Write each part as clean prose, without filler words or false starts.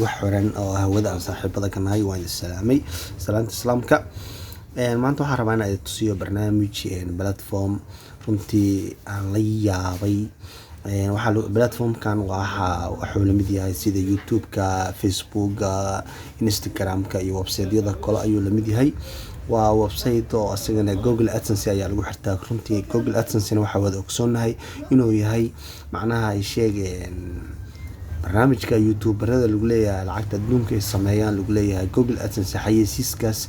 Igu xiran oo hawada aan saaxiibada ka nahay, waan idin salaamay salaanta Islaamka. Maanta waxaan rabaa inaan idin tusiyo barnaamij, platform runtii aan la yaabay. Waxaa platformkan waxa wuxuu lamid yahay sida YouTube-ka, Facebooka, Instagram-ka iyo website-yada kale ayuu lamid yahay. Waa website oo asagana Google AdSense ayaa lagu xirtaa. Runtii Google AdSense waxaa wada ogsoonahay inuu yahay, macnaha ay sheegeen, barnaamijka youtuberada lagu leeyahay lacagta adduunka ay sameeyaan, lagu leeyahay Google AdSense xayeysiiskaas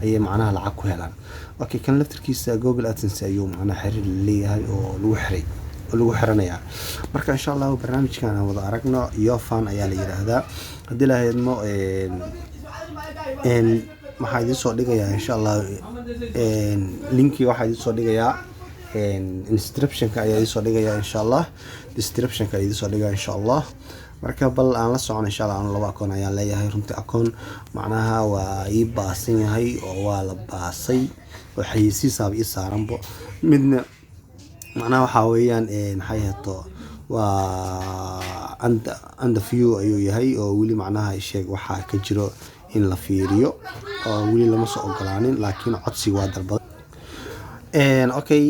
ayay macnaha lacag ku helaan. Okay, kan laftirkiisa Google AdSense ayuu macnaha xiriir leeyahay oo lagu xiray oo lagu xiranayaa. Marka insha Allahu barnaamijkan aan wada aragno. Yofan ayaa la yiraahdaa. Haddii la idmo, waxaa idiin soo dhigayaa insha Allah linki, waxaa idiin soo dhigayaa descriptionka ayaa idiin soo dhigayaa insha Allah, descriptionka ayaa idiin soo dhigaya insha Allah. Marka bal aan la socon insha Allah. Anu laba akoon ayaan leeyahay. Runtii akoon macnaha waa ii baasan yahay oo waa la baasay oo xayeysiisaaba ii saaranbo. Midna macnaha waxaa weeyaan, maxay ahaato, waa under review ayuu yahay oo weli macnaha sheeg waxaa ka jiro in la fiiriyo oo weli lama soo ogolaanin, laakiin codsiga waa dalbaday. Okay,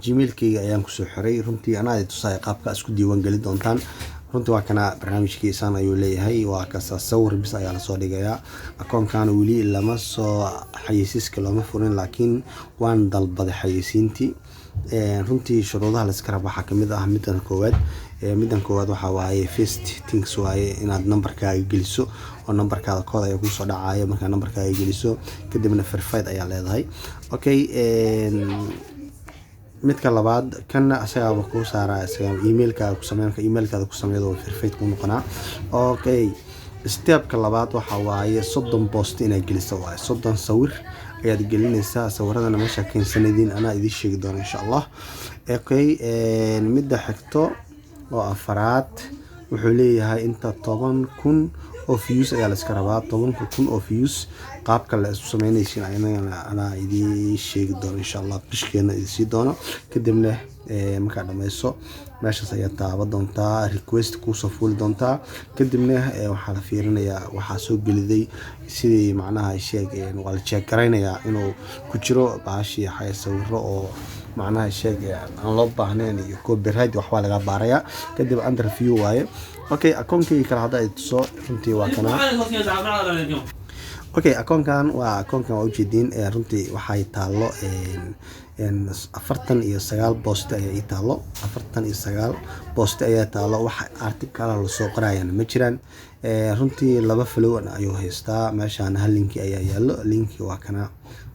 Gmailkayga ayaan kusoo xiray. Runtii anaa idin tusaya qaabka isku diiwaan geli doontaan. Runtii waa kana barnaamijkiisaan ayuu leeyahay. Waa kasa sawir bis ayaa lasoo dhigayaa. Akoonkan weli lama soo xayeysiiska looma furin, laakiin waan dalbaday xayeysiintii. Runtii shuruudaha layska rabo waxaa kamid ah midan koowaad. Midan koowaad waxaa waaye, first things waaye, inaad nambarkaaga geliso oo nambarkaada code ayaa kusoo dhacaya. Markaa nambarkaaga geliso kadibna verified ayaa leedahay. Okay, midka labaad, kanna asagaaba kuu saaraa, isaga emailkaaga ku samey. Marka emailkaada ku sameeyado, waa verified kuu noqonaa. Okay, stepka labaad waxa waaye 30 post inaad geliso waaye. 30 sawir ayaad gelinaysaa. Sawiradana meesha keensanadiin anaa idiin sheegi doona insha Allah. Okay, midda xigto oo afaraad wuxuu leeyahay inta 10,000 oo views ayaa la iska rabaa. 10,000 oo views qaabka la isu sameynaysin anagana anaa idiin sheegi doono insha Allah, qishkeena idin sii doono. Kadibna markaa dhameyso, meeshaas ayaa taaban doontaa, request kuusoo fuuli doontaa. Kadibna waxaa la fiirinayaa waxaa soo geliday sidii, macnaha sheeg, waa la check garaynayaa inuu ku jiro baashii xay sawiro oo, macnaha sheeg, aan loo baahnayn iyo copyright waxbaa laga baarayaa. Kadib under review waaye. Okay, akoonkayga kale hadda ay tuso, runtii waa kana. Okay, akoonkan waa akoonkan, waa ujeediin. Runtii waxay taalo 49 post ayaa ii taalo, 49 post ayaa taalo. Wax article lasoo qorayana ma jiraan. Runtii laba follow ayuu haystaa. Meeshaan hal linki ayaa yaalo. Linki waa kana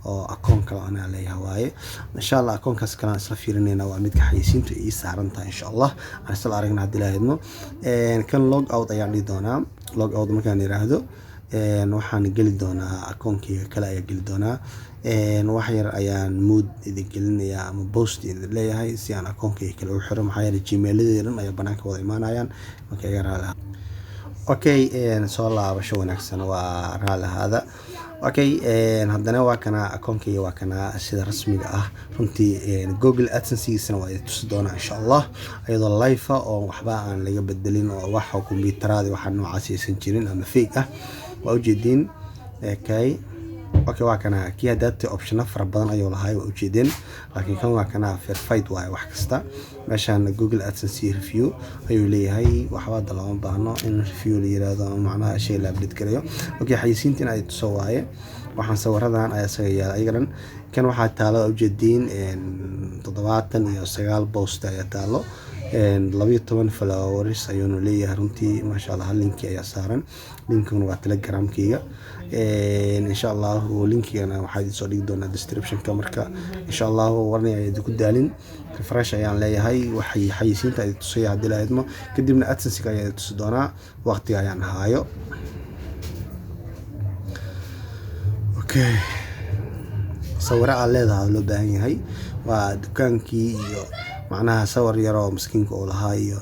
oo akoon kale anaa leeyahay waaye. Insha Allah akoonkaas kale aan isla fiirinayna, waa midka xayeysiintu ii saaran tahay. Insha Allah aan isla aragna haddii la idmo. Kan log out ayaan dhihi doonaa. Log out markaan yiraahdo, waxaan geli doonaa akoonkayga kale ayaa geli doonaa. Wax yar ayaan mood idin gelinayaa ama post idin leeyahay si aan akoonkayga kale u xiro, maxaa yeelay Gmailadii dhan ayaa banaanka wada imaanayaan. Marka iga raali. Okay, soo laabasho wanaagsan, waa raali ahaada. Okay, haddana waa kana akoonkayga, waa kana sida rasmiga ah. Runtii Google AdSensegiisana waa idin tusi doonaa insha Allah, iyadoo live ah oo waxba aan laga bedelin oo wax kombiyuuteraadi waxa noocaas aysan jirin ama fake ah. Waa ujeediin. Okay, waa kana kii hadaata optiono fara badan ayuu lahay, waa ujeedeen, laakiin kan waa kana verified waaye wax kasta. Meeshaan Google AdSense review ayuu leeyahay. Waxba hadda looma baahno in review la yiraahdo ama macnaha shay la update gareeyo. Okay, xayeysiinta in ay tuso waaye. Waxaan sawiradan ayaa isaga yaala ayaga dhan. Kan waxaa taalo, ujeediin, 79 post ayaa taalo, 12 followers ayuuna leeyahay. Runtii maasha Allah, hal linki ayaa saaran. Linkiguna waa Telegramkeyga. Insha Allahu linkigana waxaa idin soo dhigi doonaa descriptionka. Marka insha Allahu warnay ayaa idinku daalin. Refresh ayaan leeyahay. Waxay xayeysiinta idin tusaya haddii la idmo. Kadibna AdSense-ga ayaa idin tusi doonaa waqtiga ayaan haayo. Okay, sawiro aad leedahay loo baahan yahay waa dukaankii iyo macnaha sawir yaroo maskiinka uu lahaa iyo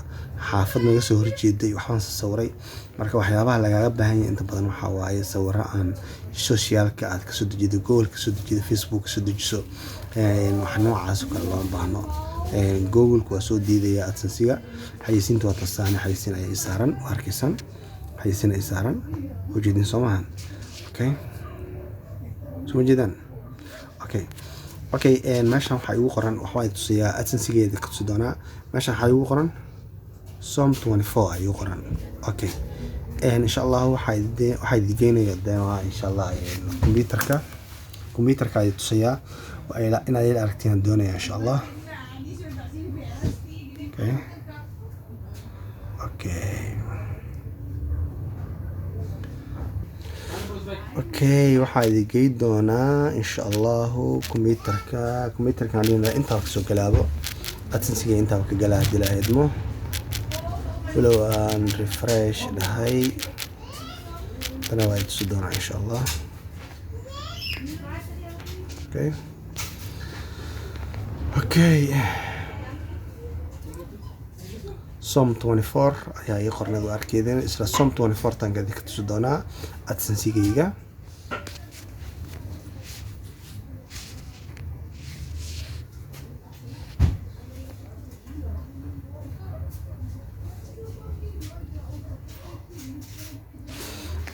xaafad naga soo horjeeday, waxbaan sawiray. Marka waxyaabaha lagaaga baahan yahay inta badan waxaa waaye sawiro aan socialka aad kasoo dejido, Google kasoo dejido, Facebook kasoo dejiso, wax noocaas oo kale looma baahno. Google waa soo diidaya AdSense-ga. Xayeysiinta waa tasaane, xayeysiin ayaa ii saaran, waa arkaysaan. Xayeysiin ay saaran ujeedin, soo maahan? Okay, soo ma jeedaan? Okay, meeshan waxaa igu qoran, waxbaa tusiyaa, AdSense-geeda ka tusi doonaa. Meeshan waxaa igu qoran Som 24 ayuu qoran. Okay, insha Allah waxaa idin geynaya doonaa, insha Allah, computerka ayuu tusayaa, inaad ila aragtiin doonaya, insha Allah. Okay, waxaa idin gey doonaa, insha Allahu, computerka. Computerka intaa kasoo galaabo AdSense-ga, intaa ka galaa hadii la idmo. Walow aan refresh dhahay, tana waa tusi doonaa, insha Allah. Okay, Som 24 ayaa ii qorneed, waa arkeydeen. Isla Som 24 tanka idinka tusi doonaa AdSense-gayga.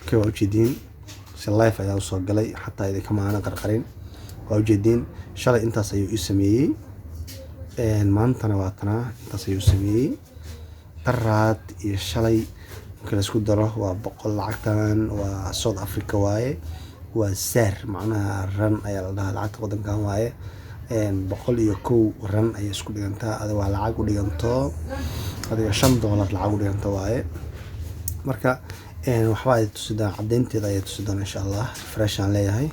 Okay, waa ujeediin, si live ayaa usoo galay, xataa idinkama aana qarqarin. Waa ujeediin, shalay intaas ayuu ii sameeyey, maantana waa tanaa, intaas ayuu sameeyey. Daraad iyo shalay marka laisku daro waa 100. Lacagtan waa South Africa waaye, waa ZAR, macnaha rand ayaa la dhahaa lacagta wadankan waaye. 101 rand ayay isku dhigantaa. Adiga waa lacag u dhiganto adiga $5, lacag u dhiganto waaye. Marka waxbaa ay tusi doonaa, caddeynteeda ayay tusi doonaa, insha Allah. Refresh aan leeyahay,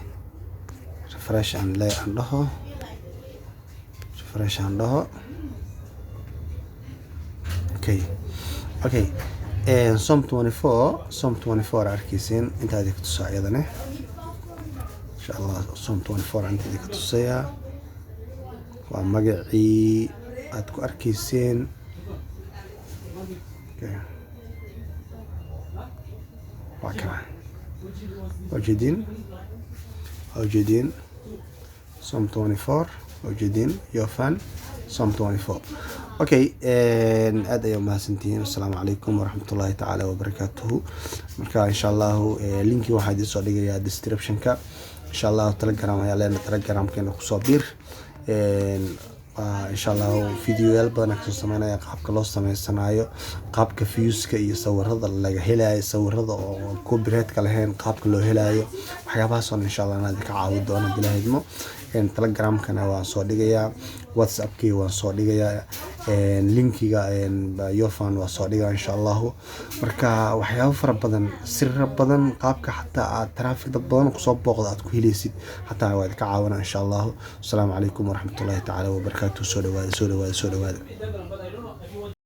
refresh aan le aan dhaho, refresh aan dhaho. Okay, Som 24, Som 24 arkeysiin, intaa idinka tusaa iyadane, insha Allah. Som 24 inta idinka tusayaa, waa magacii aad ku arkeyseen. Okay, waa kana, waa ujeediin, waa ujeediin Som 24, waa ujeediin Yofan Som 24. Okay, aad ayaa umahadsantihiin. Assalaamu calaykum waraxmatullaahi tacaala wabarakaatuhu. Marka insha Allahu linkii waxaa idiin soo dhigayaa descriptionka, insha Allahu. Telegram ayaa leena, Telegramkeena kusoo biir. Insha Allahu videoyaal badan kasoo sameynaya, qaabka loo sameysanayo, qaabka viewska iyo sawirada laga helayo, sawirada oo copyright-ka lahayn qaabka loo helayo, waxyaabahaas oo insha Allah anaa idinka caawin doono hadii la idmo. Telegramkana waan soo dhigayaa, WhatsAppkii waan soo dhigayaa, linkiga Yofan waa soo dhigaa, insha Allahu. Marka waxyaabo fara badan, sirro badan, qaabka xataa aad traffic dad badan kusoo booqda aad ku heleysid xataa waa idinka caawinaa, insha Allahu. Asalaamu calaykum waraxmatullaahi tacaala wabarakaatuhu. Soo dhawaada, soo dhawaada, soo dhawaada.